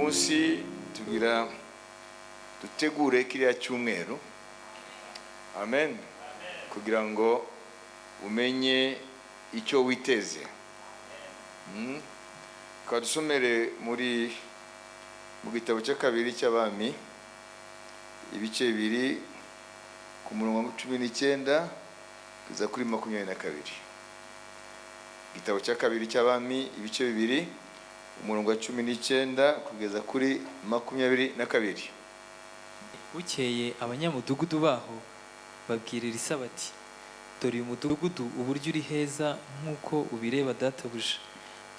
Munsi tugira dutegure kiriya cyumweru, amen, kugira ngo umenye icyo witeze. Tukaba dusomere mu gitabo cya kabiri cy'Abami, ibice 2, ku murongo wa 19 kugeza kuri 22. Igitabo cya kabiri cy'Abami, ibice 2, umurongo wa 19 kugeza kuri 22. Bukeye abanyamudugudu baho babwira Elisa bati: "Dore uyu mudugudu uburyo uri heza nk'uko ubireba, databuja,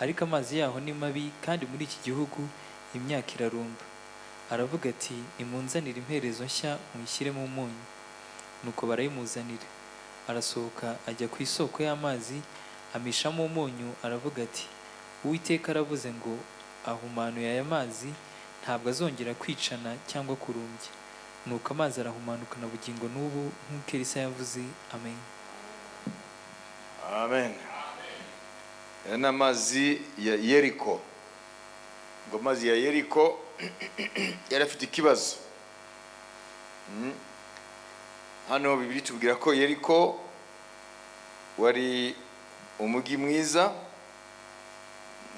ariko amazi yaho ni mabi, kandi muri iki gihugu imyaka irarumba." Aravuga ati: "Nimunzanire imperezo nshya, muyishyiremo umunyu." Nuko barayimuzanira. Arasohoka ajya ku isoko y'amazi, amishamo umunyu, aravuga ati: "Uwiteka aravuze ngo ahumanuye aya mazi, ntabwo azongera kwicana cyangwa kurumbya." Nuko amazi arahumanuka na bugingo n'ubu, nk'uko Elisa yavuze. Amen. Amen. Aya ni amazi ya Yeriko. Ngo amazi ya Yeriko yari afite ikibazo. Hano Bibiliya itubwira ko Yeriko wari umujyi mwiza.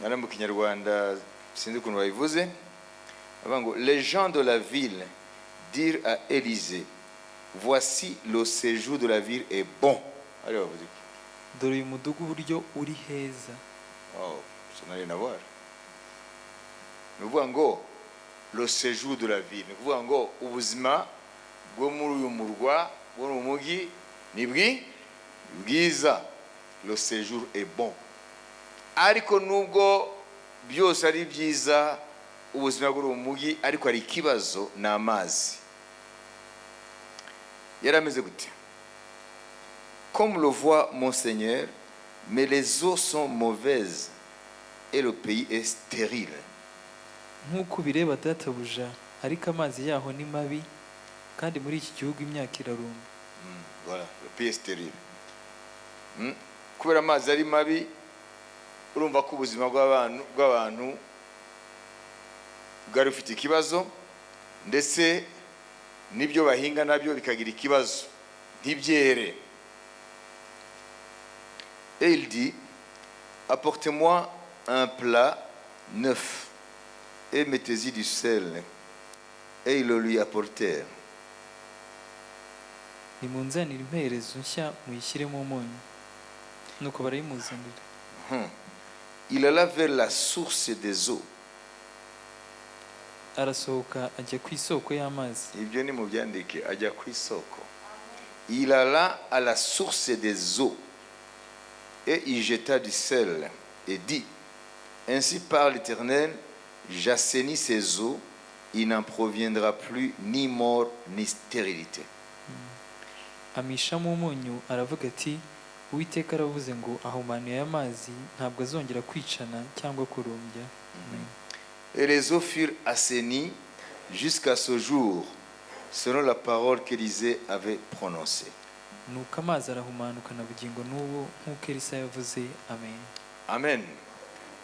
Ari mu Kinyarwanda, sinzi ukuntu babivuze. Bavuga ngo: "Les gens de la ville dirent à Élisée: voici, le séjour de la ville est bon." Ariyo bavuze iki? Dore uyu mudugudu uburyo uri heza. Oh, ça n'a rien à voir. Ni ukuvuga ngo le séjour de la ville, ni ukuvuga ngo ubuzima bwo muri uyu murwa, bwo mu mujyi, ni bwiza. Le séjour est bon. Ariko nubwo byose ari byiza, ubuzima bwo mu mujyi, ariko hari ikibazo, ni amazi. Yari ameze gute? "Comme le voit mon Seigneur, mais les eaux sont mauvaises et le pays est stérile." Nk'uko ubireba, databuja, ariko amazi yaho ni mabi, kandi muri iki gihugu imyaka irarumba. Voilà, le pays est stérile. Kubera amazi ari mabi, urumva ko ubuzima bw'abantu bwari bufite ikibazo, ndetse n'ibyo bahinga nabyo bikagira ikibazo, ntibyere. Et il dit: "Apportez-moi un plat neuf et mettez-y du sel." Et ils le lui apportèrent. "Nimunzanire imperezo nshya, muyishyiremo umunyu." Nuko barayimuzanira. Il alla vers la source des eaux. Arasohoka ajya ku isoko y'amazi. Ibyo ni mu byandike, ajya ku isoko. Il alla à la source des eaux et y jeta du sel et dit: "Ainsi parle l'Éternel: j'assainis ces eaux, il n'en proviendra plus ni mort ni stérilité." Amishamo umunyu, aravuga ati: "Uwiteka aravuze ngo ahumanuye aya mazi, ntabwo azongera kwicana cyangwa kurumbya." Amen. Et les eaux furent assainies jusqu'à ce jour, selon la parole qu'Élisée avait prononcée. Nuko amazi arahumanuka na bugingo n'ubu, nk'uko Elisa yavuze. Amen. Amen.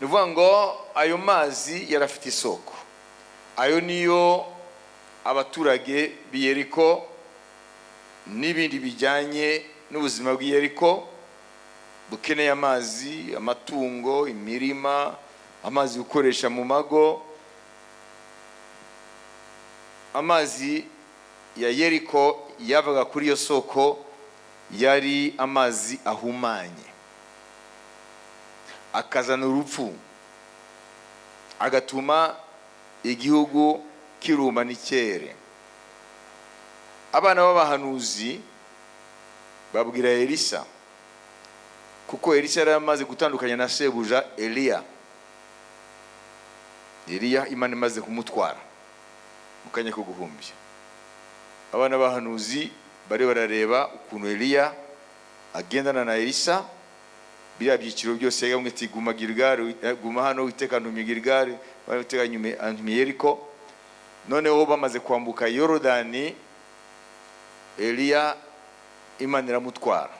Ni ukuvuga ngo ayo mazi yari afite isoko. Ayo niyo abaturage b'i Yeriko n'ibindi bijyanye n'ubuzima bw'i Yeriko bukeneye amazi, amatungo, imirima, amazi gukoresha mu mago. Amazi ya Yeriko yavaga kuri iyo soko yari amazi ahumanye, akazana urupfu, agatuma igihugu kiruma nticyere. Abana b'abahanuzi babwira Elisa, kuko Elisa yari amaze gutandukanya na sebuja Eliya. Eliya Imana imaze kumutwara mu kanya ko guhumbya, abana b'abahanuzi bari barareba ukuntu Eliya agendana na Elisa, biriya byiciro byose. Yamwe ati: "Guma Gilgali, guma hano, Uwiteka antumye Gilgali, Uwiteka antumye Yeriko." Noneho bamaze kwambuka Yorodani, Eliya Imana iramutwara.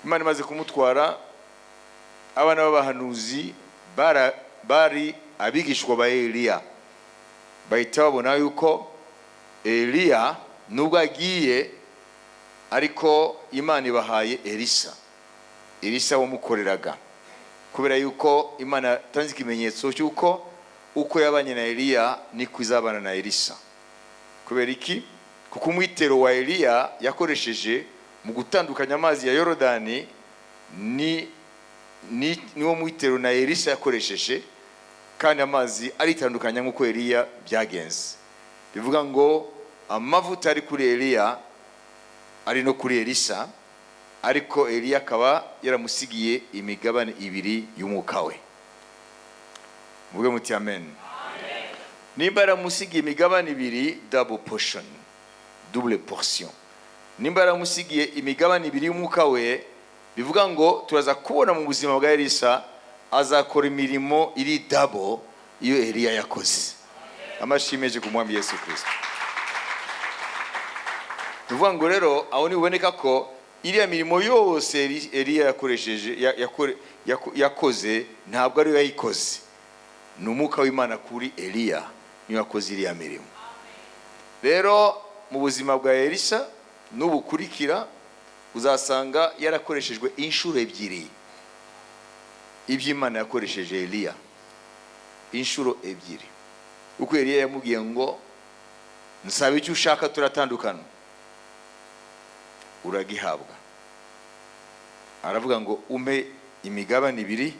Imana imaze kumutwara, abana b'abahanuzi bari Abigishwa ba Eliya bahita babona yuko Eliya nubwo agiye, ariko Imana ibahaye Elisa, Elisa wamukoreraga, kubera yuko Imana yatanze ikimenyetso cy'uko uko yabanye na Eliya niko izabana na Elisa. Kubera iki? Kuko umwitero wa Eliya yakoresheje mu gutandukanya amazi ya Yorodani ni niwo mwitero na Elisa yakoresheje, kandi amazi aritandukanya nk'uko Eliya byagenze. Bivuga ngo amavuta ari kuri Eliya ari no kuri Elisa, ariko Eliya akaba yaramusigiye imigabane ibiri y'umwuka we. Muvuge muti amen. Nimba yaramusigiye imigabane ibiri, double portion, double portion, nimba yaramusigiye imigabane ibiri y'umwuka we, bivuga ngo turaza kubona mu buzima bwa Elisa azakora imirimo iri double iyo Eliya yakoze. Amashimwe ku Mwami Yesu Kirisito. Ni ukuvuga ngo rero aho niboneka ko iriya mirimo yose Eliya yakoresheje yakoze, ntabwo ariyo yayikoze, ni umwuka w'Imana kuri Eliya niyo yakoze iriya mirimo. Rero mu buzima bwa Elisa nubukurikira, uzasanga yarakoreshejwe inshuro ebyiri iby'Imana yakoresheje Eliya, inshuro ebyiri. Uko Eliya yamubwiye ngo: "Nsaba icyo ushaka, turatandukana, uragihabwa." Aravuga ngo: "Umpe imigabane ibiri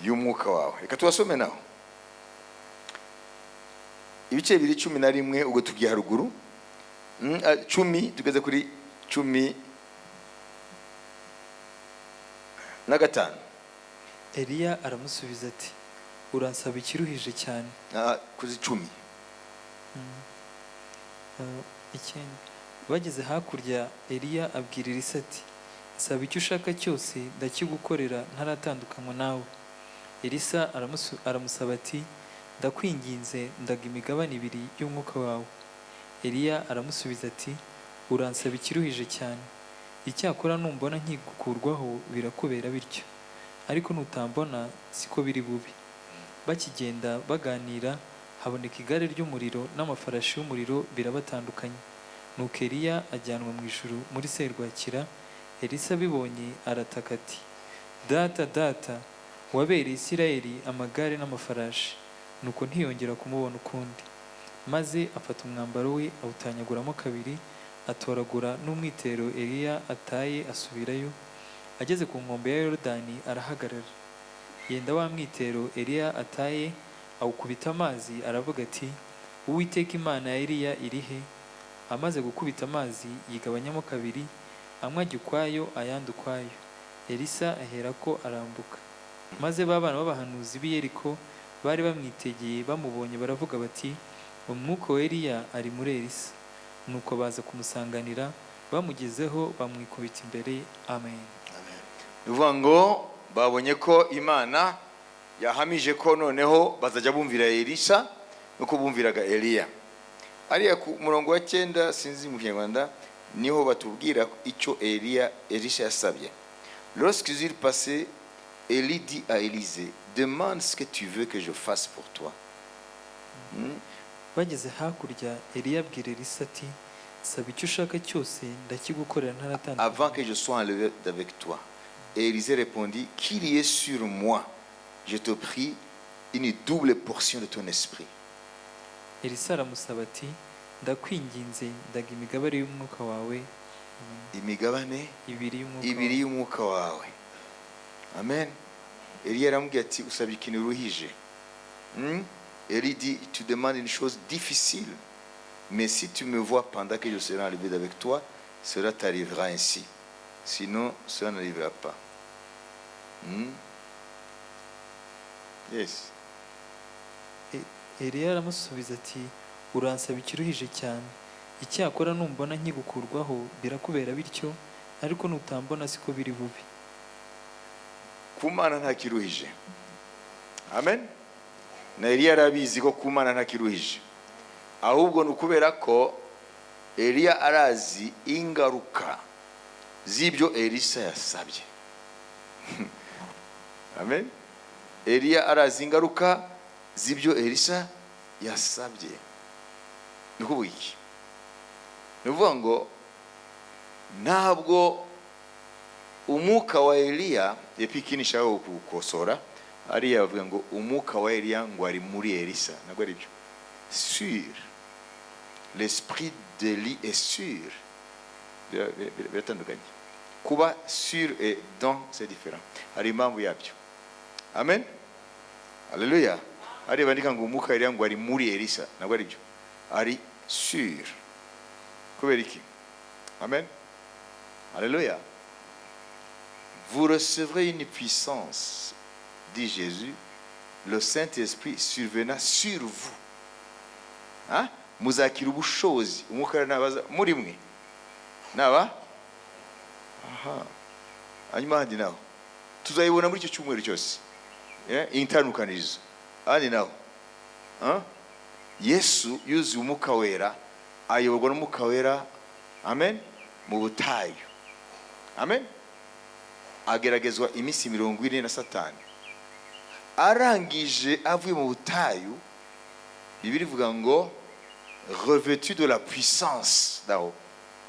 y'umwuka wawe." Reka tubasome naho ibice 2:11. Ubwo tugiye haruguru. 10, tugeze kuri 15. Eliya aramusubiza ati: "Uransaba ikiruhije cyane." Ah, kuri 10. 9. Bageze hakurya, Eliya abwira Elisa ati: "Nsaba icyo ushaka cyose, ndakigukorera ntaratandukanywa nawe." Elisa aramusaba ati: "Ndakwinginze, ndaga imigabane ibiri y'umwuka wawe." Eliya aramusubiza ati: "Uransaba ikiruhije cyane. Icyakora numbona nkigukurwaho, birakubera bityo, ariko nutambona siko biri bube." Bakigenda baganira, haboneka igare ry'umuriro n'amafarashi y'umuriro, birabatandukanya. Nuko Eliya ajyanwa mu ijuru muri serwakira. Elisa abibonye arataka ati: "Data, data, wabereye Isirayeli amagare n'amafarashi!" Nuko ntiyongera kumubona ukundi. Maze afata umwambaro we awutanyaguramo kabiri, atoragura n'umwitero Eliya ataye, asubirayo. Ageze ku nkombe ya Yorodani arahagarara, yenda wa mwitero Eliya ataye, awukubita amazi, aravuga ati: "Uwiteka Imana ya Eliya iri he?" Amaze gukubita amazi, yigabanyamo kabiri, amwe ajya ukwayo, ayandi ukwayo. Elisa aherako arambuka. Maze ba bana b'abahanuzi b'i Yeriko bari bamwitegeye bamubonye baravuga bati: "Umwuka wa Eliya ari muri Elisa." Nuko baza kumusanganira, bamugezeho bamwikubita imbere. Amen. Ni ukuvuga ngo babonye ko Imana yahamije ko noneho bazajya bumvira Elisa nuko bumviraga Eliya. Ariya ku murongo wa 9, sinzi mu Kinyarwanda, niho batubwira icyo Eliya Elisha yasabye. Lorsqu'ils eurent passé, Élie dit à Élisée: "Demande ce que tu veux que je fasse pour toi." Bageze hakurya, Eliya abwira Elisa ati: "Saba icyo ushaka cyose, ndakigukorera ntaratandukana avant que je sois enlevé d'avec toi. Et Élisée répondit: "Qu'il y ait sur moi, je te prie, une double portion de ton esprit." Elisa aramusaba ati: "Ndakwinginze, ndaga imigabane y'umwuka wawe." Amen. Imigabane ibiri y'umwuka ibiri wawe. y'umwuka wawe. Amen. Eliya aramubwira ati: "Usabye ikintu uruhije." Élie dit: "Tu demandes une chose difficile, mais si tu me vois pendant que je serai enlevé d'avec toi, cela t'arrivera ainsi, sinon cela n'arrivera pas." Yes. Eliya aramusubiza ati: "Uransaba ikiruhije cyane. Icyakora numbona nkigukurwaho, birakubera bityo, ariko nutambona siko biri bube." Ku Mana nta kiruhije. Amen. Na Eliya arabizi ko ku Mana nta kiruhije, ahubwo ni ukubera ko Eliya arazi ingaruka z'ibyo Elisa yasabye. Amen. Eliya arazi ingaruka. z'ibyo Elisa yasabye. Ni ukuvuga iki? Ni ukuvuga ngo ntabwo umwuka wa Eliya epiki nishaka gukosora ariya bavuga ngo umwuka wa Eliya ngo ari muri Elisa. Ntabwo ari byo. Sur, l'esprit d'Élie est sur. Biratandukanye. Kuba sur et dans, c'est différent. Hari impamvu yabyo. Amen, haleluya. Hariya bandika ngo umwuka wa Eliya ngo ari muri Elisa, ntabwo ari byo, ari sur. Kubera iki? Amen, haleluya. Vous recevrez une puissance, dit Jésus, le Saint-Esprit survenant sur vous. Hein? Muzakira ubushobozi umwuka wera nabaza muri mwe naba. Aha, hanyuma ahandi naho tuzayibona muri icyo cyumweru cyose. Intandukanirizo ahandi naho. Hein? Yesu yuzuye umwuka wera, ayoborwa n'umwuka wera, amen, mu butayu, amen, ageragezwa iminsi 40 na Satani. Arangije avuye mu butayu, Bibiliya ivuga ngo revêtu de la puissance d'en haut.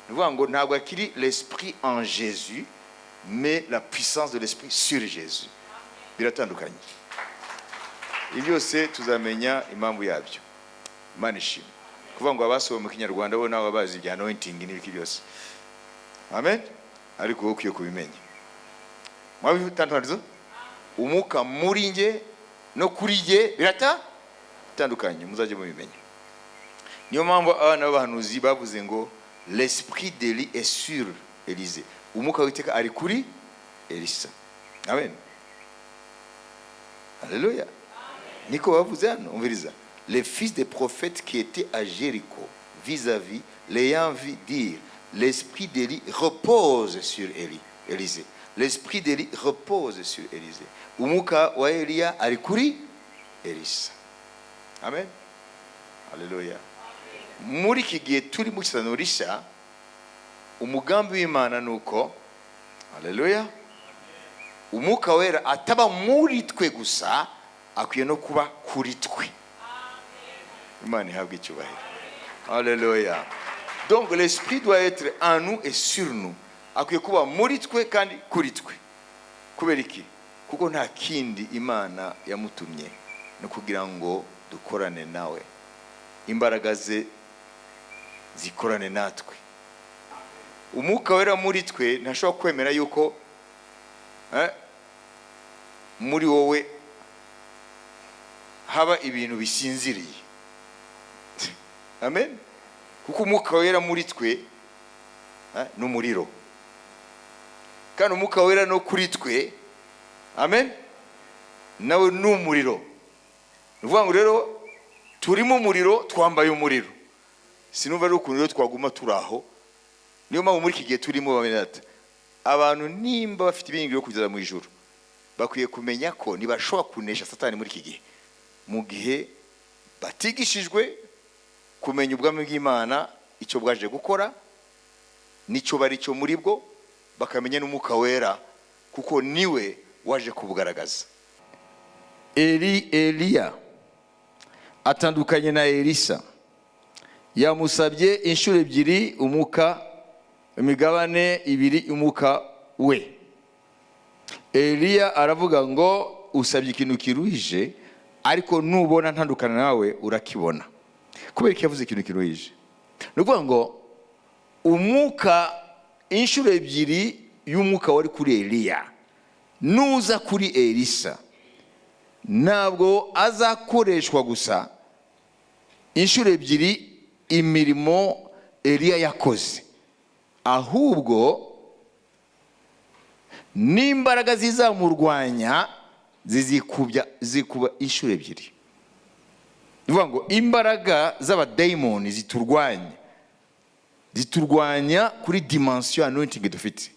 Ni ukuvuga ngo ntabwo akiri l'esprit en Jésus, mais la puissance de l'esprit sur Jésus. Biratandukanye. Ibi byose tuzamenya impamvu yabyo. Imana ishimwe. Kuvuga ngo abasohoye mu Kinyarwanda bo nabo bazi ibya anointing n'ibiki byose, amen, ariko wowe ukwiye kubimenya. Mwabitandukanizo, umwuka muri nge no kuri jye birata bitandukanye, muzajye mubimenya. Niyo mpamvu abana b'abahanuzi bavuze ngo l'esprit d'Élie est sur Élisée, umwuka w'Iteka ari kuri Elisa. Amen, haleluya. Niko bavuze hano. Umviriza: les fils des prophètes qui étaient à Jéricho vis-à-vis, l'ayant vu dire: l'esprit d'Élie repose sur Élie, Élisée. L'esprit d'Élie repose sur Élisée. Umwuka wa Eliya ari kuri Elisa. Amen, haleluya. Muri iki gihe turi mu isezerano rishya, umugambi w'Imana ni uko, haleluya, umwuka wera ataba muri twe gusa, akwiye no kuba kuri twe. Imana ihabwe icyubahiro. Haleluya. Donc l'esprit doit être en nous et sur nous. Akwiye kuba muri twe kandi kuri twe. Kubera iki? Kuko nta kindi Imana yamutumye, ni ukugira ngo dukorane nawe, imbaraga ze zikorane natwe. Umwuka wera muri twe ntashobora kwemera yuko muri wowe haba ibintu bisinziriye. Amen. Kuko umwuka wera muri twe ni umuriro, kandi umwuka wera no kuri twe, amen, nawe ni umuriro. Ni ukuvuga ngo rero turimo umuriro, twambaye umuriro. Sinumva rero ukuntu rero twaguma turi aho. Niyo mpamvu muri iki gihe turimo, bene data, abantu nimba bafite ibyiringiro byo kugeza mu ijuru, bakwiye kumenya ko ntibashobora kunesha Satani muri iki gihe mu gihe batigishijwe kumenya ubwami bw'Imana, icyo bwaje gukora n'icyo bari cyo muri bwo, bakamenya n'umwuka wera, kuko niwe waje kubugaragaza. Eliya atandukanye na Elisa. Yamusabye inshuro ebyiri umwuka, imigabane ibiri y'umwuka we. Eliya aravuga ngo usabye ikintu kiruhije, ariko nubona ntandukana nawe urakibona. Kubera ko yavuze ikintu kiruhije, ni ukuvuga ngo umwuka inshuro ebyiri y'umwuka wari kuri Eliya nuza kuri Elisa, ntabwo azakoreshwa gusa inshuro ebyiri imirimo Eliya yakoze, ahubwo n'imbaraga zizamurwanya zizikubya, zikuba inshuro ebyiri. Ni ukuvuga ngo imbaraga z'abadayimoni ziturwanya kuri dimension anointing dufite.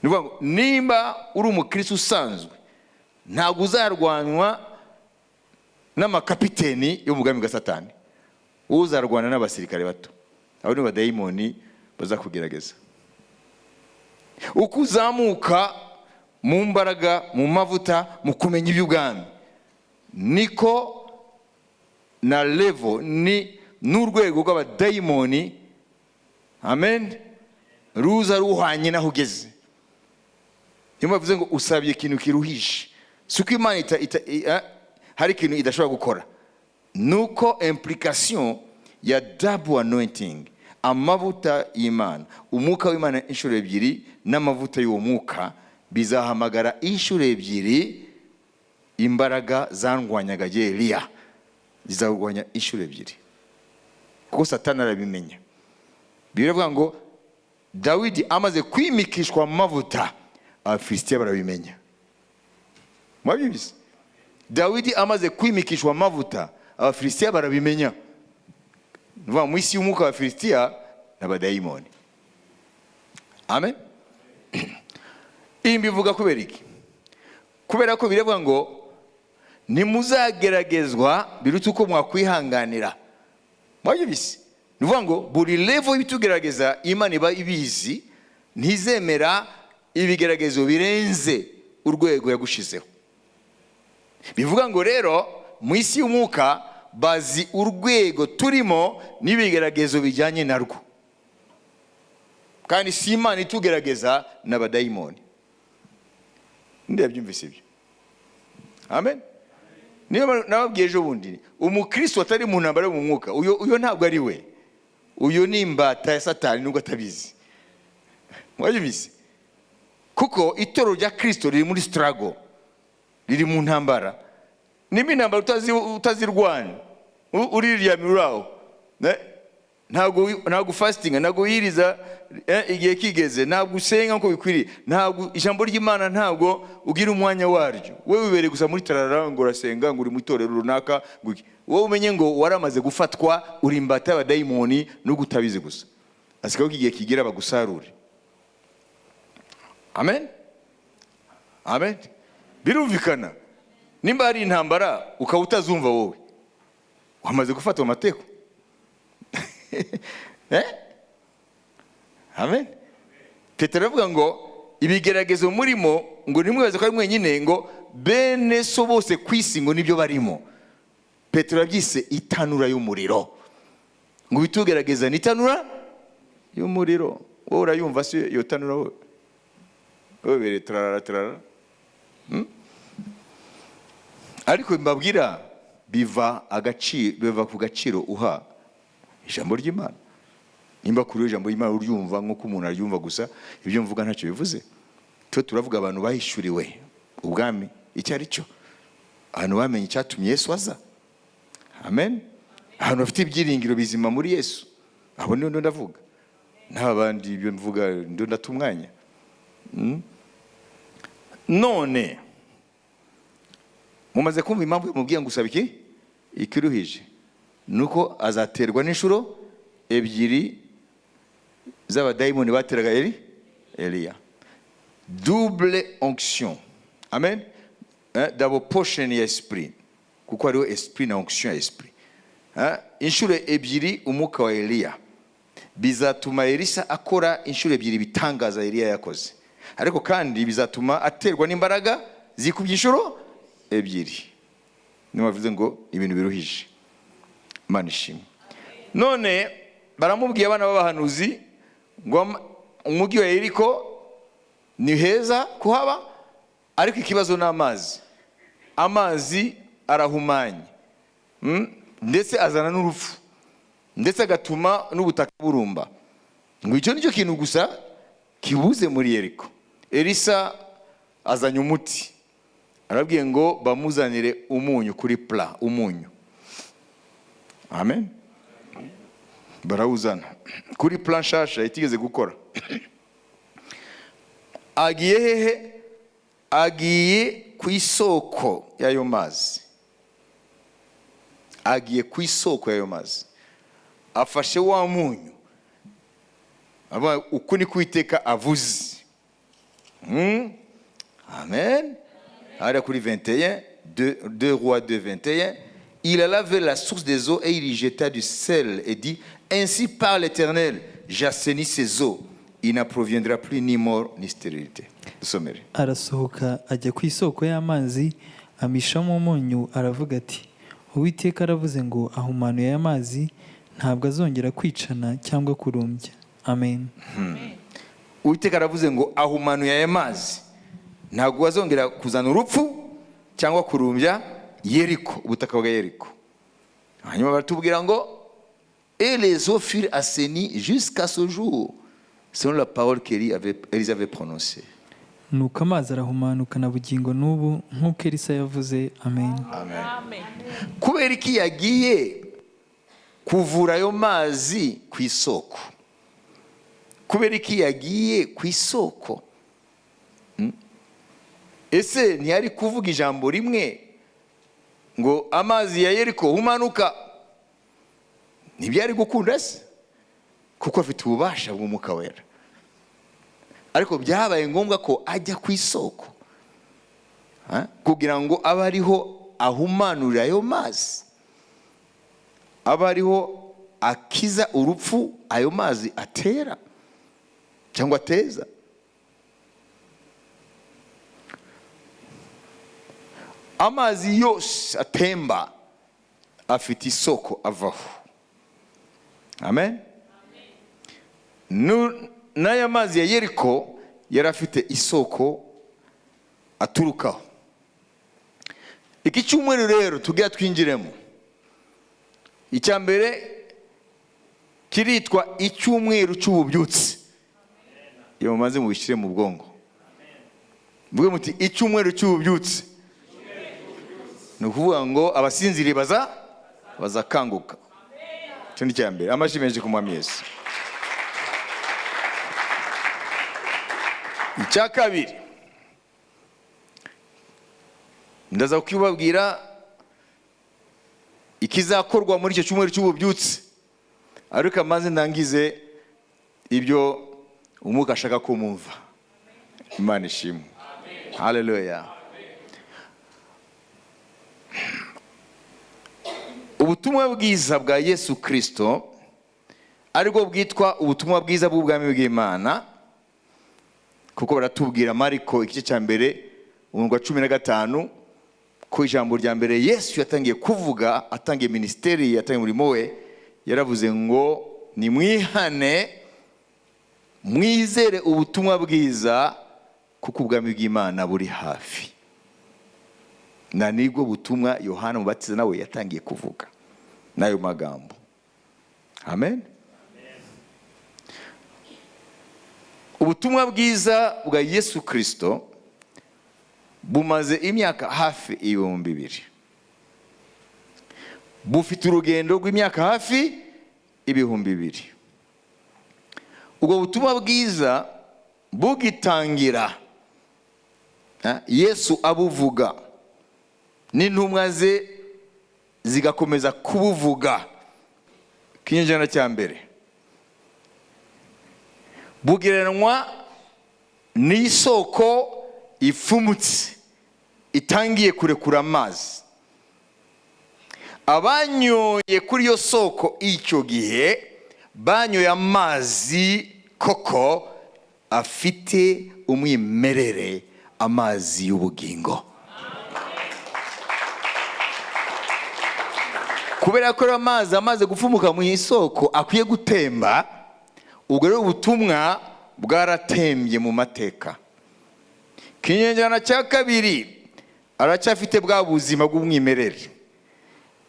Ni ukuvuga ngo nimba uri umukristo usanzwe, ntabwo uzarwanywa n'amakapiteni yo mu bwami bwa Satani, wowe uzarwana n'abasirikare bato. Abo ni badayimoni bazakugerageza. Uko uzamuka mu mbaraga, mu mavuta, mu kumenya iby'ubwami. Niko na level ni n'urwego rw'abadayimoni, amen, ruza ruhwanye n'aho ugeze. Niyo mpamvu bivuze ngo usabye ikintu kiruhije. Si uko Imana hari ikintu idashobora gukora, nuko implication ya double anointing, amavuta y'Imana, umwuka w'Imana inshuro ebyiri n'amavuta y'uwo mwuka, bizahamagara inshuro ebyiri imbaraga zandwanyaga Eliya, zizawurwanya inshuro ebyiri, kuko Satani arabimenya. Biravuga ngo Dawidi amaze kwimikishwa amavuta, Abafilisitiya barabimenya. Mwabyumvise? Dawidi amaze kwimikishwa amavuta, Abafilisitiya barabimenya. Ni ukuvuga mu isi y'umwuka, Abafilisitiya n'abadayimoni. Amen. Ibi mbivuga kubera iki? Kubera ko biravuga ngo ntimuzageragezwa biruta uko mwakwihanganira. Mwabyumvise? Ni ukuvuga ngo buri level y'ibitugerageza, Imana iba ibizi, ntizemera ibigeragezo birenze urwego yagushizeho. Bivuga ngo rero mu isi y'umwuka bazi urwego turimo n'ibigeragezo bijyanye narwo. Kandi si Imana itugerageza, n'abadayimoni. Ndabyumvise ibyo. Amen. Niyo nababwiye ejo bundi, umukristo atari mu ntambara yo mu mwuka, uyo ntabwo ari we, uyu ni imbata ya Satani nubwo atabizi. Mwabyumvise? Kuko itorero rya Kristo riri muri struggle, riri mu ntambara. Nimba intambara utazirwana, uriryamira uri aho. Ntabwo fastinga, ntabwo wiyiriza igihe kigeze, ntabwo usenga nk'uko bikwiriye, ntabwo ijambo ry'Imana, ntabwo ugira umwanya waryo, wowe wibereye gusa muri tarara ngo urasenga, ngo uri mu itorero runaka, ngo iki. Wowe umenye ngo waramaze gufatwa, uri imbata y'abadayimoni nubwo utabizi gusa. Asigaye ko igihe kigera bagusarure. Amen, amen. Birumvikana, nimba hari intambara ukaba utazumva, wowe wamaze gufatwa amateko. Eh? Amen. Petero aravuga ngo ibigeragezo murimo, ngo ntimwibaze ko ari mwenyine, ngo bene so bose ku isi ngo nibyo barimo. Petero yabyise itanura y'umuriro, ngo ibitugerageza ni itanura y'umuriro. Wowe urayumva se iyo tanura? Wowe bere turarara turarara. Ariko mbabwira, biva ku gaciro uha ijambo ry'Imana. Nimba kuri ijambo ry'Imana uryumva nk'uko umuntu aryumva gusa, ibyo mvuga ntacyo bivuze. Twe turavuga abantu bahishuriwe ubwami icyo ari cyo, abantu bamenye icyatumye Yesu aza. Amen. Ahantu bafite ibyiringiro bizima muri Yesu, abo niyo ndavuga. Nta bandi, ibyo mvuga ndo ndata umwanya. None mumaze kumva impamvu yamubwiye ngo usaba iki ikiruhije, nuko azaterwa n'inshuro ebyiri z'abadayimoni bateraga Eliya. Double onction, amen. Double portion ya esprit, kuko hariho esprit na onction ya esprit. Hein? Inshuro ebyiri umwuka wa Eliya bizatuma Elisa akora inshuro ebyiri ibitangaza Eliya yakoze, ariko kandi bizatuma aterwa n'imbaraga zikubye inshuro ebyiri. Niyo bavuze ngo ibintu biruhije. Imana ishimwe. None baramubwiye abana b'abahanuzi ngo umujyi wa Yeriko ni heza kuhaba, ariko ikibazo ni amazi. Amazi arahumanye, Ndetse azana n'urupfu, ndetse agatuma n'ubutaka burumba, ngo icyo nicyo kintu gusa kibuze muri Yeriko. Elisa azanye umuti, arabwiye ngo bamuzanire umunyu kuri plat, umunyu. Amen. Barawuzana kuri plan nshasha itigeze gukora. Agiye hehe? Agiye ku isoko y'ayo mazi. Agiye ku isoko y'ayo mazi, afashe wa munyu, avuga, uku ni Uwiteka avuze. Amen. Hariya kuri 21, 2 Rois 2, 21: il alla vers la source des eaux et il y jeta du sel et dit: ainsi parle l'Éternel, j'assainis ces eaux, il n'en proviendra plus ni mort ni stérilité. Dusomere. Arasohoka ajya ku isoko y'amazi, Amishamo umunyu, aravuga ati: "Uwiteka aravuze ngo ahumanuye aya mazi, ntabwo azongera kwicana cyangwa kurumbya." Amen. Uwiteka aravuze ngo ahumanuye aya mazi, ntabwo azongera kuzana urupfu cyangwa kurumbya Yeriko, ubutaka bwa Yeriko. Hanyuma baratubwira ngo: "Et les eaux furent assainies jusqu'à ce jour, selon la parole qu'Élisée avait prononcée." Nuko amazi arahumanuka na bugingo n'ubu, nk'uko Elisa yavuze. Amen. Amen. Kubera iki yagiye kuvura ayo mazi ku isoko? Kubera iki yagiye ku isoko? Ese ntiyari kuvuga ijambo rimwe ngo amazi ya Yeriko humanuka? Ntibyari gukunda se? Kuko afite ububasha bw'Umwuka Wera. Ariko byabaye ngombwa ko ajya ku isoko, ha? Kugira ngo abe ariho ahumanurira ayo mazi, abe ariho akiza urupfu ayo mazi atera cyangwa ateza. Amazi yose atemba afite isoko avaho. Amen. N'aya mazi ya Yeriko yari afite isoko aturukaho. Iki cyumweru rero tugira twinjiremo, icya mbere kiritwa icyumweru cy'ububyutse. Iyo mumaze mubishyire mu bwonko, mvuge muti: icyumweru cy'ububyutse. Ni ukuvuga ngo abasinziriye bazakanguka. Icyo ni icya mbere. Amashyi menshi ku Mwami Yesu. Icya kabiri ndaza kukibabwira, ikizakorwa muri icyo cyumweru cy'ububyutse, ariko amaze ndangize ibyo Umwuka ashaka ko mumva. Imana ishimwe, haleluya. Ubutumwa bwiza bwa Yesu Kirisito, aribwo bwitwa ubutumwa bwiza bw'ubwami bw'Imana, kuko baratubwira Mariko igice cya 1 umurongo wa 15 ko ijambo rya mbere Yesu yatangiye kuvuga, atangiye minisiteri, yatangiye umurimo we, yaravuze ngo: "Nimwihane, mwizere ubutumwa bwiza, kuko ubwami bw'Imana buri hafi." Na nibwo butumwa Yohana Mubatiza nawe yatangiye kuvuga n'ayo magambo. Amen. Ubutumwa bwiza bwa Yesu Kirisito bumaze imyaka hafi 2000, bufite urugendo rw'imyaka hafi 2000. Ubwo butumwa bwiza bugitangira, Yesu abuvuga n'intumwa ze zigakomeza kubuvuga, kinyejana cya mbere, bugereranywa n'isoko ifumutse itangiye kurekura amazi. Abanyoye kuri iyo soko icyo gihe banyoye amazi koko afite umwimerere, amazi y'ubugingo. Kubera ko amazi amaze gupfumuka mu isoko akwiye gutemba, ubwo rero ubutumwa bwaratembye mu mateka. Ikinyejana cya kabiri aracyafite bwa buzima bw'umwimerere.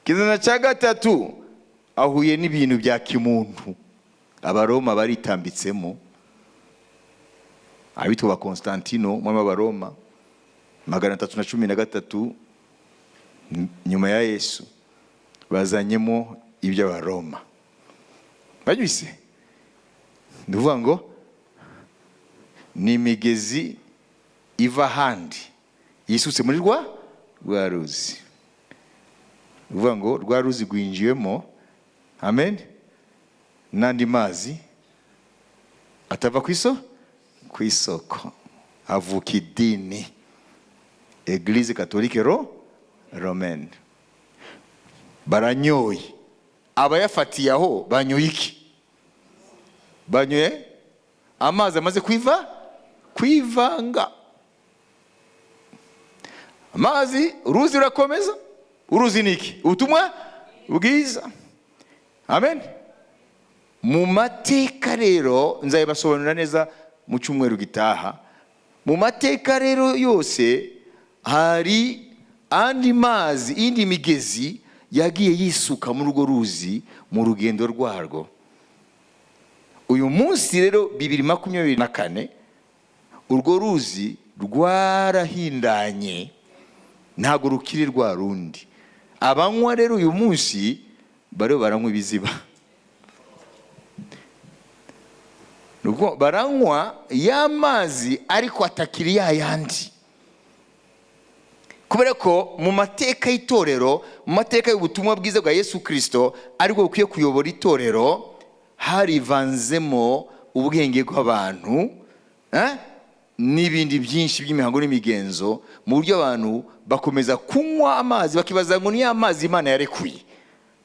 Ikinyejana cya gatatu ahuye n'ibintu bya kimuntu, Abaroma baritambitsemo, abitwa ba Constantino, umwami w'Abaroma, 313 nyuma ya Yesu, bazanyemo iby'Abaroma. Babyise ni ukuvuga ngo ni imigezi iva ahandi yisutse muri rwa ruzi. Ni ukuvuga ngo rwa ruzi rwinjiyemo, amen, n'andi mazi atava ku isoko. Havuka idini Eglise Catholique Romaine. Baranyoye, abayafatiye aho banyoye iki? Banyoye amazi amaze kwivanga. Amazi, uruzi rurakomeza. Uruzi ni iki? Ubutumwa bwiza. Amen. Mu mateka rero nzabibasobanurira neza mu cyumweru gitaha. Mu mateka rero yose hari andi mazi, indi migezi yagiye yisuka muri urwo ruzi mu rugendo rwarwo. Uyu munsi rero 2024, urwo ruzi rwarahindanye, ntabwo rukiri rwa rundi. Abanywa rero uyu munsi bariho baranywa ibiziba. Nuko baranywa ya mazi ariko atakiri ya yandi. Kubera ko mu mateka y'itorero, mu mateka y'ubutumwa bwiza bwa Yesu Kristo ariko bukwiye kuyobora itorero, harivanzemo ubwenge bw'abantu, n'ibindi byinshi by'imihango n'imigenzo, mu buryo abantu bakomeza kunywa amazi bakibaza ngo ni ya mazi Imana yarekuye,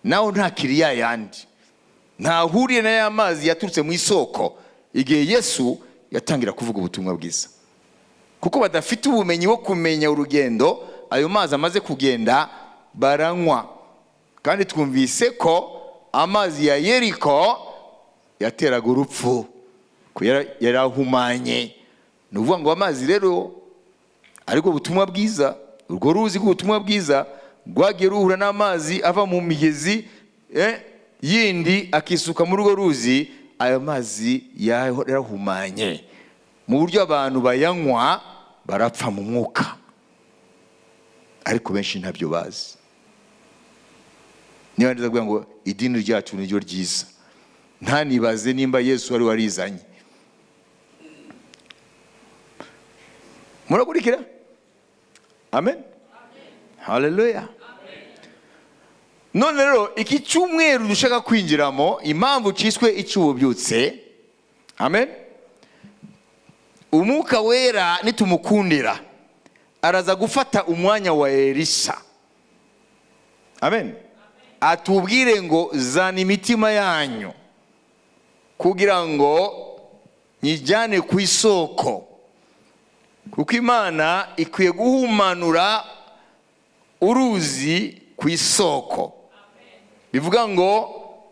naho ntakiri ya yandi, ntahuriye na ya mazi yaturutse mu isoko igihe Yesu yatangira kuvuga ubutumwa bwiza. Kuko badafite ubumenyi bwo kumenya urugendo ayo mazi amaze kugenda, baranywa. Kandi twumvise ko amazi ya Yeriko yateraga urupfu, ko yarahumanye. Ni ukuvuga ngo amazi rero ariko ubutumwa bwiza, urwo ruzi rw'ubutumwa bwiza rwagiye ruhura n'amazi ava mu migezi yindi akisuka muri urwo ruzi. Ayo mazi yarahumanye mu buryo abantu bayanywa barapfa mu mwuka, ariko benshi ntabyo bazi. Niba neza kuvuga ngo idini ryacu niryo ryiza, ntanibaze nimba Yesu wari warizanye. Murakurikira? Amen. Haleluya. None rero iki cyumweru dushaka kwinjiramo, impamvu cyiswe icy'ububyutse, amen, Umwuka Wera nitumukundira araza gufata umwanya wa Elisa, amen, atubwire ngo zana imitima yanyu kugira ngo nyijyane ku isoko, kuko Imana ikwiye guhumanura uruzi ku isoko. Bivuga ngo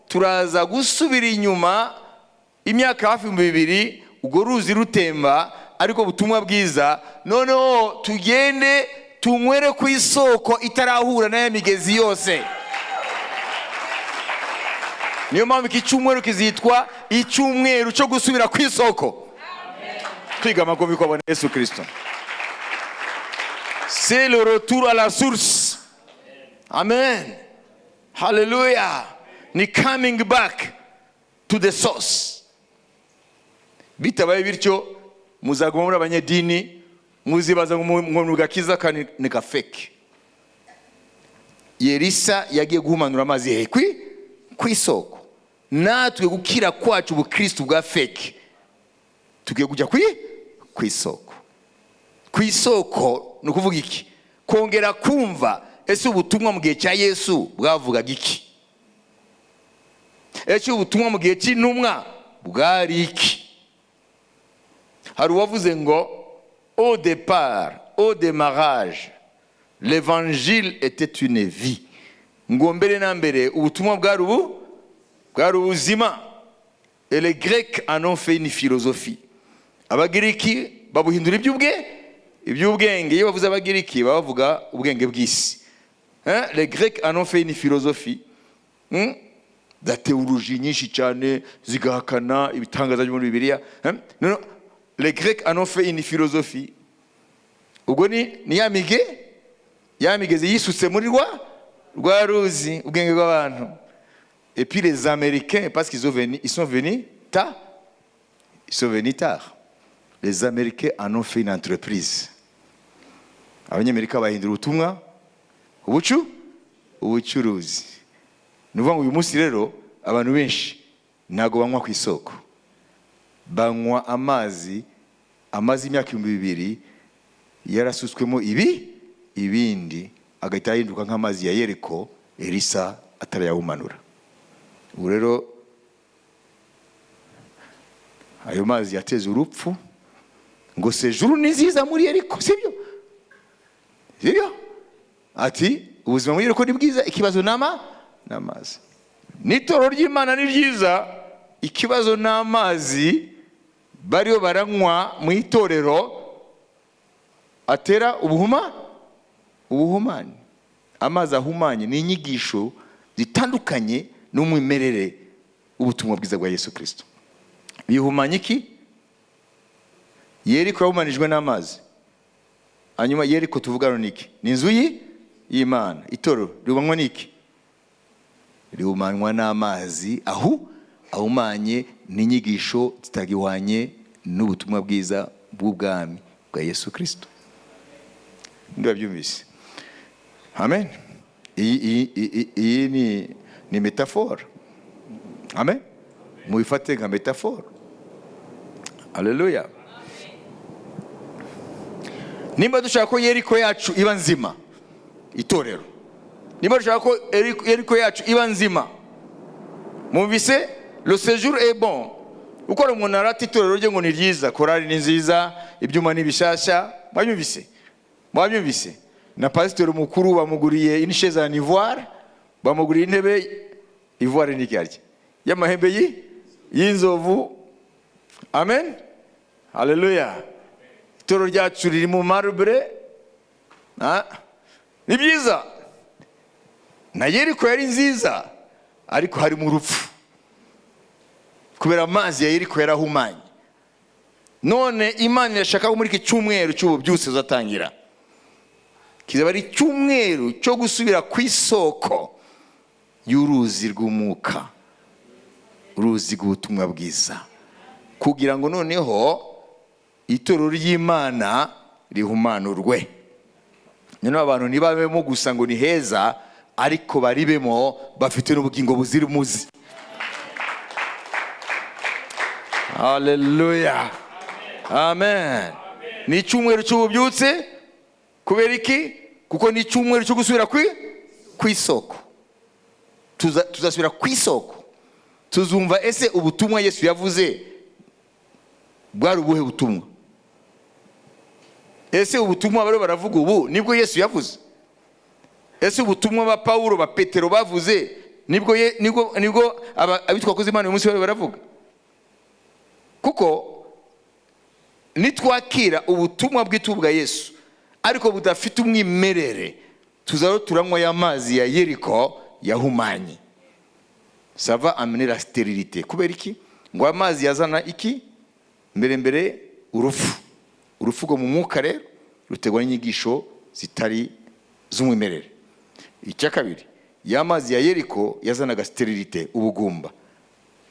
turaza gusubira inyuma imyaka hafi 2000, ubwo ruzi rutemba ariko butumwa bwiza, noneho tugende tunywere ku isoko itarahura n'aya migezi yose. Niyo mpamvu iki cyumweru kizitwa icyumweru cyo gusubira ku isoko, kwiga amakofi kwa Bwana Yesu Kristo. C'est le retour à la source. Amen. Hallelujah. Ni coming back to the source. Bitabaye bityo muzaguma muri abanyedini, muzibaza ngo mugakiza kandi ni ka fake. Elisa yagiye guhumanura amazi he ku isoko. Natwe gukira kwacu ubukristo bwa fake tugiye kujya ku isoko. Ku isoko ni ukuvuga iki? Kongera kumva ese ubutumwa mu gihe cya Yesu bwavugaga iki? Ese ubutumwa mu gihe cy'intumwa bwari iki? Hari uwavuze ngo au départ, au démarrage, l'évangile était une vie. Ngo mbere na mbere ubutumwa bwari ubu bwari ubuzima. Et les Grecs en ont fait une philosophie. Abagiriki babuhindura iby'ubwenge. Iyo bavuze Abagiriki baba bavuga ubwenge bw'isi. Les Grecs en ont fait une philosophie. Da théologie nyinshi cyane zigahakana ibitangaza byo muri Bibiliya. Non, non. Les Grecs en ont fait une philosophie. Ubwo ni ya mige ya migezi yisutse muri rwa ruzi, ubwenge bw'abantu. Et puis les Américains, parce qu'ils sont venus tard, ils sont venus tard. Les Américains en ont fait une entreprise. Abanyamerika bahindura ubutumwa ubucuruzi. Ni ukuvuga ngo uyu munsi rero abantu benshi ntabwo banywa ku isoko, banywa amazi amaze imyaka 2000 yarasutswemo ibindi, agahita ahinduka nk'amazi ya Yeriko Elisa atarayawumanura. Ubu rero ayo mazi yateze urupfu, ngo sejuru ni nziza muri Yeriko, sibyo? Sibyo? Ati ubuzima muri Yeriko ni bwiza, ikibazo ni amazi. N'itorero ry'Imana ni ryiza, ikibazo ni amazi bariyo baranywa mu itorero atera ubuhumane. Amazi ahumanye ni inyigisho zitandukanye n'umwimerere w'ubutumwa bwiza bwa Yesu Kirisito. Bihumanya iki? Yeriko yahumanijwe n'amazi. Hanyuma Yeriko tuvugana ni iki? Ni inzu y'Imana. Itorero rihumanywa n'iki? Rihumanywa n'amazi ahu ahumanye n'inyigisho zitagihwanye n'ubutumwa bwiza bw'ubwami bwa Yesu Kirisito. Ndabyumvise, amen. Iyi ni métaphore, amen. Mubifate nka métaphore. Haleluya! Nimba dushaka ko Yeriko yacu iba nzima, itorero, nimba dushaka ko Yeriko yacu iba nzima, mumvise, le séjour est bon. Ukora umuntu arata itorero rye ngo ni ryiza, korali ni nziza, ibyuma ni bishyashya. Mwabyumvise? Mwabyumvise? Na pasiteri mukuru bamuguriye une chaise en ivoire, bamuguriye intebe ivoire, ni iki, y'amahembe y'inzovu. Amen, haleluya. Itorero ryacu riri mu marbre. Ah, ni byiza. Na Yeriko yari nziza, ariko harimo urupfu kubera amazi ya Yeriko yarahumanye. None Imana irashaka ko muri iki cyumweru cy'ububyutse uzatangira kizaba ari icyumweru cyo gusubira ku isoko y'uruzi rw'umwuka, uruzi rw'ubutumwa bwiza, kugira ngo noneho itorero ry'Imana rihumanurwe. Noneho abantu ntibabemo gusa ngo ni heza, ariko baribemo bafite n'ubugingo buzira umuze. Haleluya, amen. Ni icyumweru cy'ububyutse. Kubera iki? Kuko ni icyumweru cyo gusubira ku isoko. Tuzasubira ku isoko, tuzumva ese ubutumwa Yesu yavuze bwari ubuhe butumwa? Ese ubutumwa bariho baravuga ubu nibwo Yesu yavuze? Ese ubutumwa ba Pawulo, ba Petero bavuze nibwo abitwa abakozi Imana uyu munsi bariho baravuga? Kuko nitwakira ubutumwa bw'itubwa Yesu ariko budafite umwimerere, tuzaba turanywa ya mazi ya Yeriko yahumanye. Ça va amener la stérilité. Kubera iki? Ngo amazi yazana iki? Mbere mbere urupfu. Urupfu rwo mu mwuka rero ruterwa n'inyigisho zitari z'umwimerere. Icya kabiri, ya mazi ya Yeriko yazanaga stérilité, ubugumba.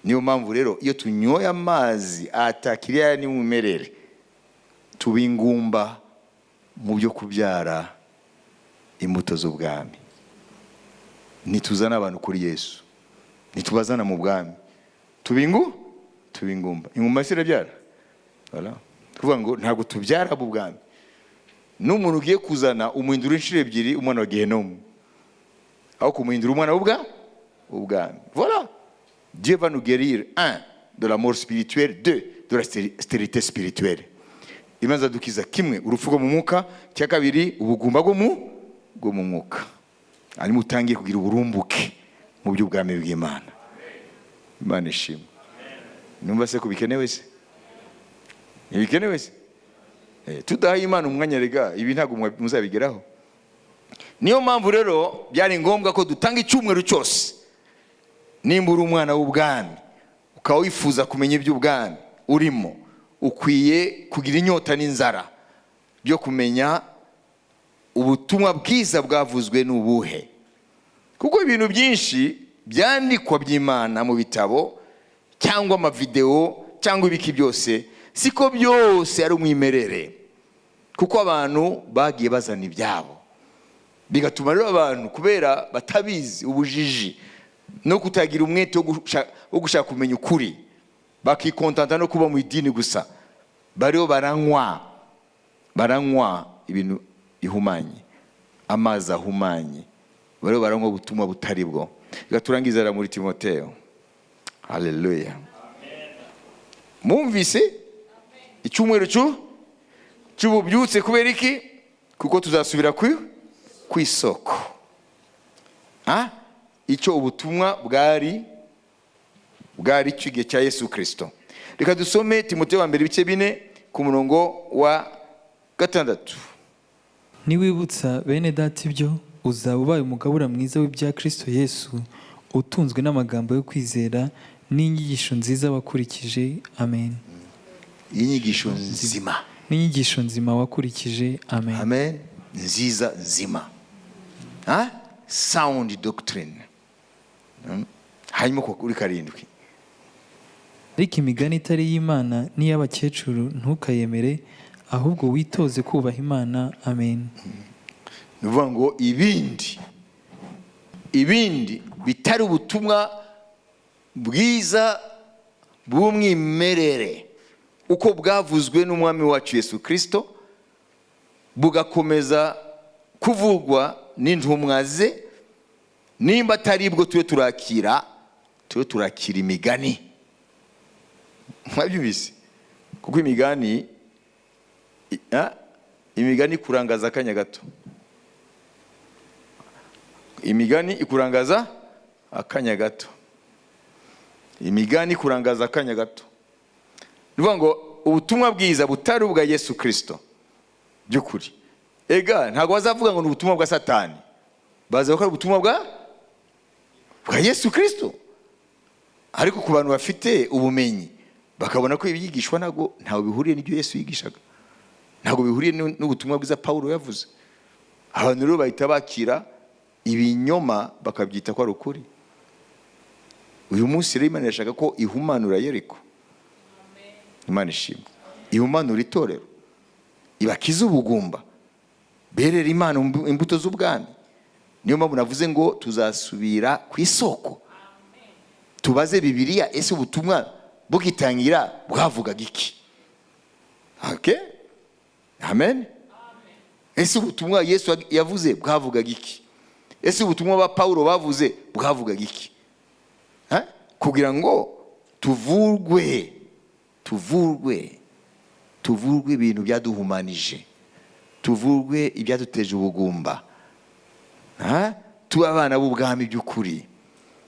Niyo mpamvu rero iyo tunyoye amazi atakiriya n'umwimerere, tuba ingumba mu byo kubyara imbuto z'ubwami. Ntituzana abantu kuri Yesu, ntitubazana mu bwami. Tuba ingumba. Ingumba se irabyara? Voilà. Kuvuga ngo ntabwo tubyara mu bwami. N'umuntu ugiye kuzana umuhindura inshuro ebyiri umwana wa gehenomu aho kumuhindura umwana w'ubwami. Voilà, Dieu va nous guérir, un, de la mort spirituelle, deux, de la stérilité spirituelle. Imana izadukiza kimwe urupfu rwo mu mwuka, cya kabiri ubugumba bwo mu mwuka, hanyuma utangiye kugira uburumbuke mu by'ubwami bw'Imana. Imana ishimwe. Numva se ko bikenewe se? Ntibikenewe se? Tudahaye Imana umwanya rega, ibi ntabwo muzabigeraho. Niyo mpamvu rero byari ngombwa ko dutanga icyumweru cyose. Nimba uri umwana w'ubwami, ukaba wifuza kumenya iby'ubwami urimo, ukwiye kugira inyota n'inzara byo kumenya ubutumwa bwiza bwavuzwe ni ubuhe. Kuko ibintu byinshi byandikwa by'Imana mu bitabo cyangwa amavidewo cyangwa ibiki byose, siko byose ari umwimerere, kuko abantu bagiye bazana ibyabo, bigatuma rero abantu, kubera batabizi, ubujiji no kutagira umwete wo gushaka kumenya ukuri, bakikontanta no kuba mu idini gusa, bariho baranywa ibintu ihumanye, amazi ahumanye, bariho baranywa ubutumwa butari bwo. Reka turangiza muri Timoteo. Haleluya! Mumvise icyumweru cy'ububyutse. Kubera iki? Kuko tuzasubira ku isoko. Ah? Icyo ubutumwa bwari cyo igihe cya Yesu Kirisito. Reka dusome Timoteyo wa mbere, ibice 4, ku murongo wa 6. Niwibutsa bene Data ibyo, uzaba ubaye umugabura mwiza w'ibya Kristo Yesu, utunzwe n'amagambo yo kwizera n'inyigisho nziza wakurikije. Amen. Inyigisho nzima. N'inyigisho nzima wakurikije. Amen. Amen. Nziza, nzima. Ha? Sound doctrine. Hanyuma kuri 7. Ariko imigani itari iy'Imana n'iy'abakecuru ntukayemere, ahubwo witoze kubaha Imana. Amen. Ni ukuvuga ngo ibindi bitari ubutumwa bwiza bw'umwimerere uko bwavuzwe n'Umwami wacu Yesu Kirisito, bugakomeza kuvugwa n'intumwa ze, nimba atari bwo tube turakira imigani. Mwabyumvise? Kuko imigani ikurangaza akanya gato. Imigani ikurangaza akanya gato. Imigani ikurangaza akanya gato. Ni ukuvuga ngo ubutumwa bwiza butari ubwa Yesu Kirisito by'ukuri, ega ntabwo bazavuga ngo ni ubutumwa bwa Satani, bazavuga ko ari ubutumwa bwa Yesu Kirisito. Ariko ku bantu bafite ubumenyi, bakabona ko ibyigishwa ntabwo ntawe bihuriye n'ibyo Yesu yigishaga, ntabwo bihuriye n'ubutumwa bwiza Pawulo yavuze. Abantu rero bahita bakira ibinyoma, bakabyita ko ari ukuri. Uyu munsi rero Imana irashaka ko ihumanura Yeriko. Imana ishimwe. Ihumanura itorero, ibakize ubugumba, berera Imana imbuto z'ubwami. Niyo mpamvu navuze ngo tuzasubira ku isoko, tubaze Bibiliya: ese ubutumwa bugitangira bwavugaga iki? Okay? Amen. Ese ubutumwa Yesu yavuze bwavugaga iki? Ese ubutumwa ba Pawulo bavuze bwavugaga iki? Ha? Kugira ngo tuvurwe ibintu byaduhumanije, tuvurwe ibyaduteje ubugumba. Ha? Tube abana b'ubwami by'ukuri.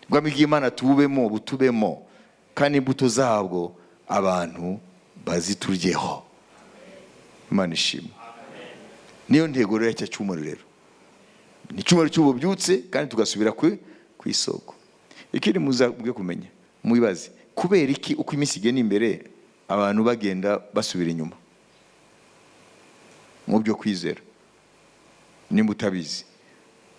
Ubwami bw'Imana tububemo, butubemo, kandi imbuto zabwo abantu bazituryeho. Imana ishimwe. Niyo ntego rero y'icyo cyumweru. Rero ni icyumweru cy'ububyutse, kandi tugasubira ku isoko. Ikindi muzabwe kumenya, mubibaze: kubera iki uko iminsi igenda imbere abantu bagenda basubira inyuma mu byo kwizera? Nimba utabizi,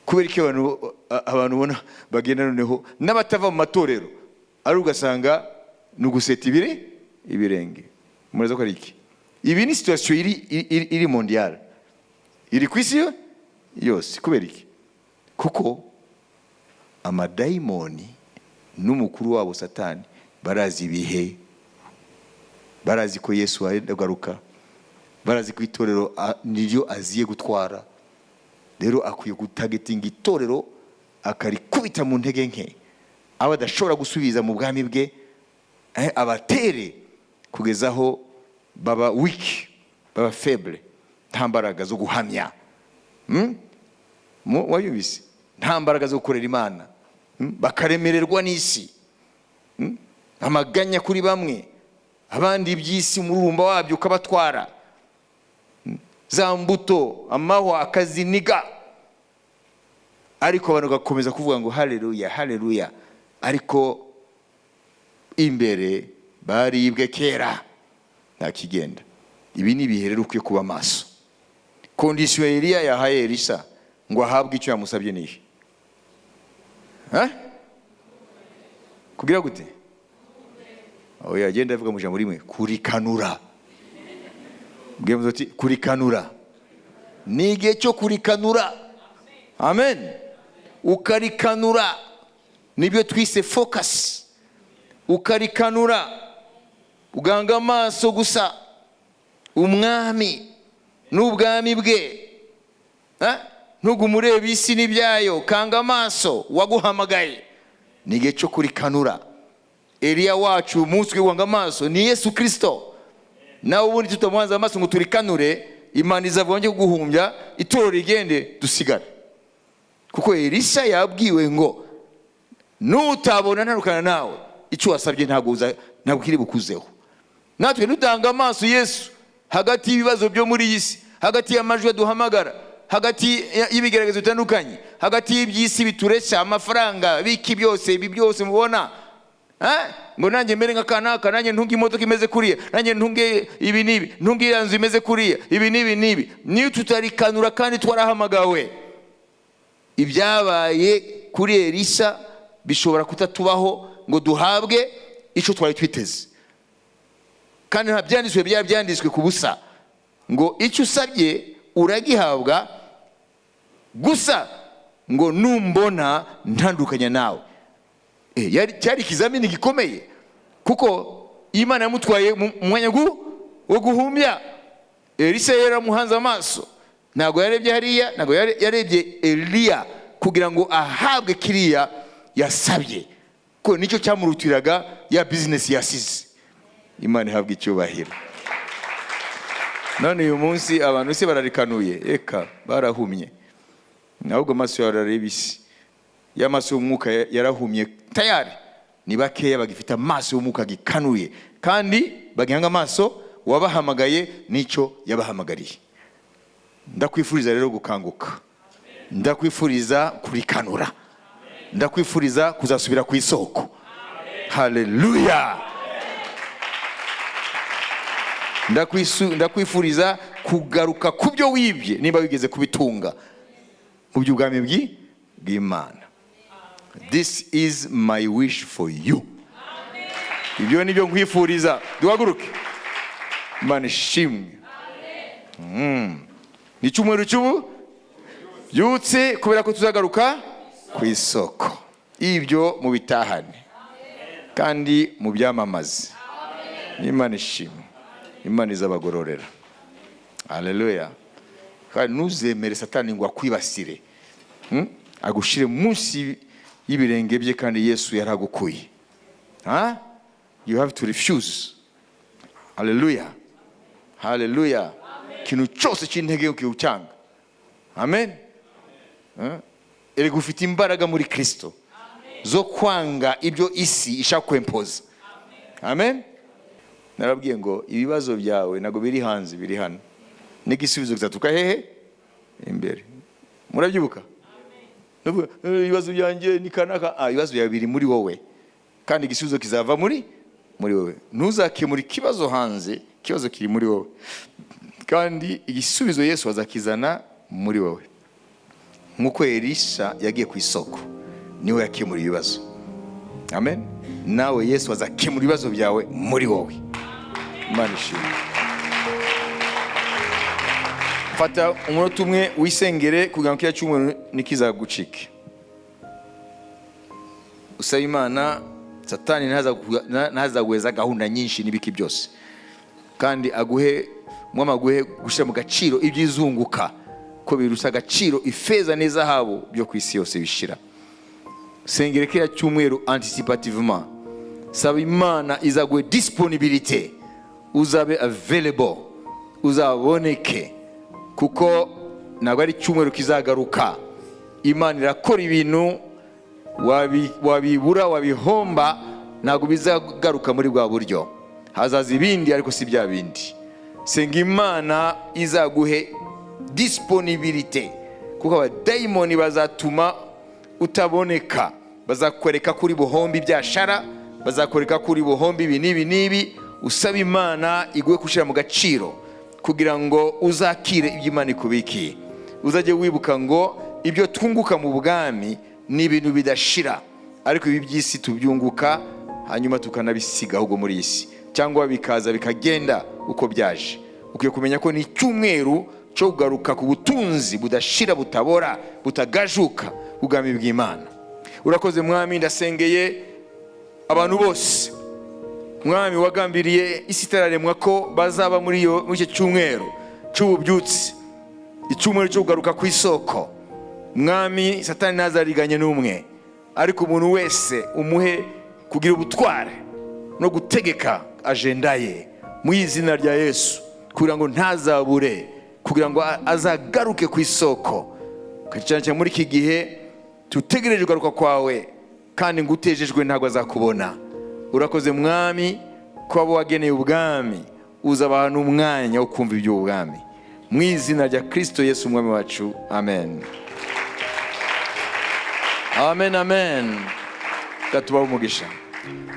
kubera iki abantu ubona bagenda, noneho n'abatava mu matorero, ari ugasanga ni uguseta ibirenge? Muraza ko ari iki? Ibi ni situation iri mondiale, iri ku isi yose. Kubera iki? Kuko amadayimoni n'umukuru wabo Satani barazi ibihe, barazi ko Yesu agaruka, barazi ko itorero niryo aziye gutwara. Rero akwiye gutargetinga itorero, akarikubita mu ntege nke, abo adashobora gusubiza mu bwami bwe, abatere kugeza aho baba weak, baba faible, nta mbaraga zo guhamya. Wayumvise? Nta mbaraga zo gukorera Imana. Bakaremererwa n'isi. Amaganya kuri bamwe, abandi iby'isi umururumba wabyo ukabatwara. Za mbuto amahwa akaziniga, ariko abantu bagakomeza kuvuga ngo haleluya, haleluya, ariko imbere baribwe kera, nta kigenda. Ibi ni ibihe rero ukwiye kuba maso. Condition Eliya yahaye Elisa ngo ahabwe icyo yamusabye ni ihe? Eh? Kugira gute? Oya, agenda avuga mu ijambo rimwe: kurikanura. Bwemeza uti kurikanura. Ni igihe cyo kurikanura. Amen. Ukarikanura, nibyo twise focus. Ukarikanura, uganga amaso gusa Umwami n'ubwami bwe. Eh? Ntugume ureba isi n'ibyayo, kanga amaso waguhamagaye. Ni igihe cyo kurikanura. Eliya wacu umunsi wanga amaso ni Yesu Kirisito. Nawe ubundi tutamuhanze amaso ngo turikanure. Imana izavuga njye kuguhumbya, itorero rigende, dusigare. Kuko Elisa yabwiwe ngo nutabona ntandukana nawe, icyo wasabye ntabwo kiri bukuzeho. Natwe dutanga amaso Yesu hagati y'ibibazo byo muri iyi si, hagati y'amajwi aduhamagara, hagati y'ibigeragezo bitandukanye, hagati y'iby'isi bitureshya, amafaranga, biki byose, ibi byose mubona. Eh? Ngo nanjye mere nka kanaka, nanjye ntunge imodoka imeze kuriya, nanjye ntunge ibi n'ibi, ntunge iriya nzu imeze kuriya, ibi n'ibi n'ibi. Niyo tutarikanura kandi twarahamagawe, ibyabaye kuri Elisa bishobora kutatubaho ngo duhabwe icyo twari twiteze. Kandi nta byanditswe byaba byanditswe ku busa ngo icyo usabye uragihabwa gusa ngo numbona ntandukanya nawe. Cyari ikizamini gikomeye, kuko Imana yamutwaye mu mwanya wo guhumbya. Elisa yaramuhanze amaso, ntabwo yarebye hariya, ntabwo yarebye Eliya kugira ngo ahabwe kiriya yasabye, ko nicyo cyamurutiraga ya bizinesi yasize. Imana ihabwe icyubahiro. None uyu munsi abantu se bararikanuye? Eka, barahumye. Ahubwo amaso yawe arareba isi, y'amaso y'umwuka yarahumye tayari. Ni bakeya bagifite amaso y'umwuka gikanuye kandi bagihanga amaso wabahamagaye n'icyo yabahamagariye. Ndakwifuriza rero gukanguka, ndakwifuriza kurikanura, ndakwifuriza kuzasubira ku isoko. Haleluya! Ndakwifuriza kugaruka ku byo wibye, niba wigeze kubitunga, mu by'ubwami bw'Imana. This is my wish for you. Ibyo ni byo nkwifuriza. Duhaguruke. Imana ishimwe. Ni icyumweru cy'ubu byutse, kubera ko tuzagaruka ku isoko. Ibyo mubitahane kandi mubyamamaze. Imana ishimwe. Imana izabagororera. Haleluya! Kandi ntuzemere Satani ngo akwibasire, Agushyire munsi y'ibirenge bye, kandi Yesu yaragukuye. Ha? You have to refuse. Haleluya, haleluya! Ikintu cyose cy'intege ukiwucyanga. Amen. Erega ufite imbaraga muri Kristo zo kwanga ibyo isi ishaka kwempoza. Amen. Narabwiye ngo ibibazo byawe ntabwo biri hanze, biri hano, n'igisubizo kizaturuka hehe? Imbere. Murabyibuka? Ndavuga, ibibazo byanjye ni kanaka. Ibibazo byawe biri muri wowe, kandi igisubizo kizava muri wowe. Ntuzakemure ikibazo hanze, ikibazo kiri muri wowe, kandi igisubizo Yesu azakizana muri wowe. Nk'uko Elisha yagiye ku isoko, niwe yakemura ibibazo. Amen. Nawe Yesu azakemura ibibazo byawe muri wowe. Imana ishimwe. Fata umunota umwe wisengere kugira ngo kiriya cyumweru ntikizagucike. Usaba Imana Satani ntazaguheza gahunda nyinshi n'ibiki byose, kandi aguhe Umwami, aguhe gushyira mu gaciro ibyizunguka, ko birusha agaciro ifeza n'izahabu byo ku isi yose bishira. Sengere kiriya cyumweru anticipativement. Saba Imana izaguhe disponibilité, uzabe available, uzaboneke, kuko ntabwo ari icyumweru kizagaruka. Imana irakora ibintu, wabibura, wabihomba, ntabwo bizagaruka muri bwa buryo. Hazaza ibindi, ariko si bya bindi. Senga Imana izaguhe disponibilité, kuko abadayimoni bazatuma utaboneka. Bazakwereka ko uri buhombi ibyashara, bazakwereka ko uri buhombi ibi n'ibi n'ibi. Usaba Imana iguhe gushyira mu gaciro kugira ngo uzakire ibyo Imana ikubikiye. Uzajye wibuka ngo ibyo twunguka mu bwami ni ibintu bidashira, ariko ibi by'isi tubyunguka hanyuma tukanabisiga ahubwo muri iyi si, cyangwa bikaza bikagenda uko byaje. Ukwiye kumenya ko ni icyumweru cyo kugaruka ku butunzi budashira, butabora, butagajuka, ubwami bw'Imana. Urakoze Mwami. Ndasengeye abantu bose, Mwami, wagambiriye isi itararemwa ko bazaba muri icyo cyumweru cy'ububyutse, icyumweru cyo kugaruka ku isoko. Mwami, Satani ntazariganye n'umwe, ariko umuntu wese umuhe kugira ubutware no gutegeka agenda ye mu izina rya Yesu, kugira ngo ntazabure Kugira ngo azagaruke ku isoko, cyane cyane muri iki gihe tutegereje kugaruka kwawe, kandi ngo utejejwe ntabwo azakubona. Urakoze, Mwami, ko abo wageneye ubwami uzabaha n'umwanya wo kumva iby'ubwami. Mu izina rya Kirisito Yesu Umwami wacu, amen, amen, amen. Gatubaho umugisha,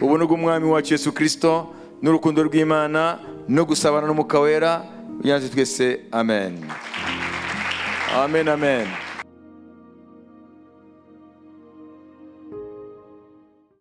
ubuntu bw'Umwami wacu Yesu Kirisito n'urukundo rw'Imana no gusabana n'Umwuka Wera bijyane twese. Amen, amen, amen.